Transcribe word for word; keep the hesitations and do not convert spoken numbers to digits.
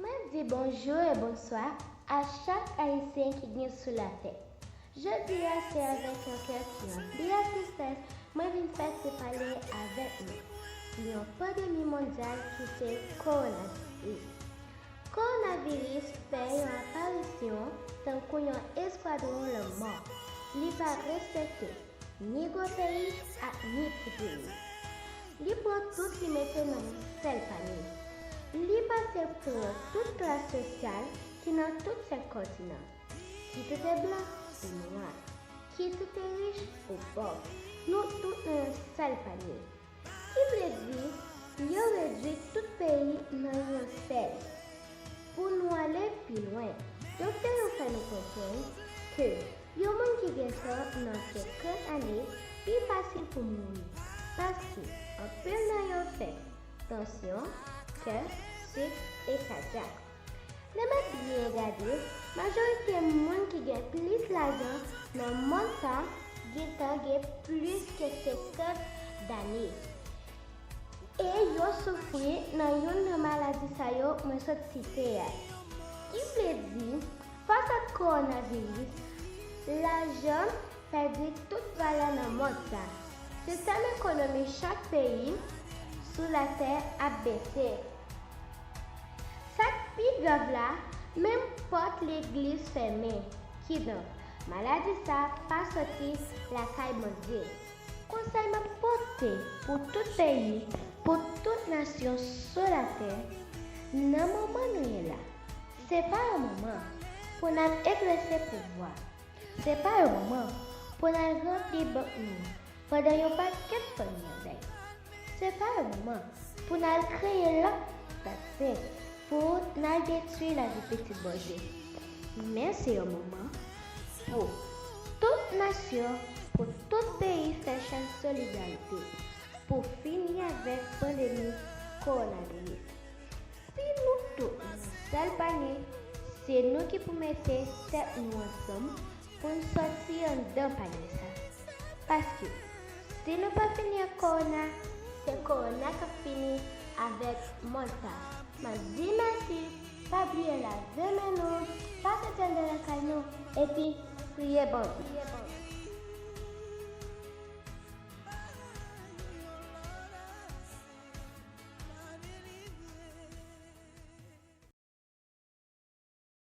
Mwen di bonjou e bonswa a chak Ayisyen ki gen sou latè. Jodi a, se avèk yon kè ki ranpli ak tristès mwen vin fè ti pale avèk nou sou yon pandemi mondyal ki se kowonaviris. Kowonaviris fè yon aparisyon tankou yon eskwadwon lanmò. Li pa respekte ni gwo peyi ak ni ti peyi. Li pran tout, li mete nan yon sèl panye. Li pase pou tout klas sosyal ki nan tout sèt kontinan. Kit ou te blan ou nwa, kit ou te rich ou pòv, nou tout nan yon sèl panye. Ki vle di, yo redui tout peyi nan yon sèl. Pou nou ale pi lwen, doktè yo fè nou konprann ke yon moun ki gen tan nan senkant ane pi fasil pou mouri, paske anpil nan yo fè tansyon, kè, sik e kadyak. Lè m ap byen gade, majorite moun ki gen plis lajan nan mond sa gentan gen plis ke senkant dane. E yo soufri nan youn nan maladi sa yo mwen sot site a. Ki vle di, fas ak kowonaviris, lajan pèdi tout valè nan mond sa. Sistèm ekonomi chak peyi sou latè ap bese. Sa k pi grav la, menm pòt legliz fèmen. Kidonk, maladi sa pa soti lakay Bondye. Konsèy m ap pote pou tout peyi, pou tout nasyon sou latè, nan moman nou ye la, se pa yon moman pou n ap egzèse pouvwa. Se pa yon moman pou n al ranpli bank nou pandan yon pakèt fanmi an dèy. Se pa yon moman pou n al kreye lòt tat senk pou n al detwi lavi pitit Bondye. Men se yon moman pou tout nasyon, pou tout peyi fè chèn solidarite pou fini avèk pandemi kowonaviris. Si nou tout nan sèl panye, se nou ki pou mete tèt nou ansanm pou n sòti anndan panye sa. Paske, si nou pa fini ak kowona, se kowona k ap fini avèk mond sa. M ap di mèsi, pa bliye lave men nou, pase tèl de lakay nou, epi priye Bondye.